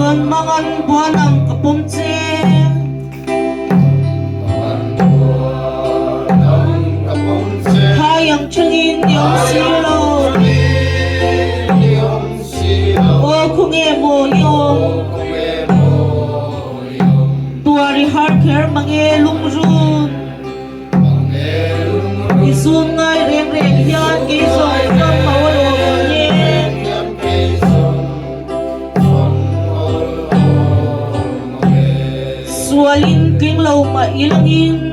Chuan mangan buan ang ka pawm che. Hai ang chungin i awm si lo. Aw khawnge maw i awm. Tuar i har kher mange lungrun. I zun ngai reng reng hian kei zawng fam ho a lawm ang e. Sualin tling lo mah i langin.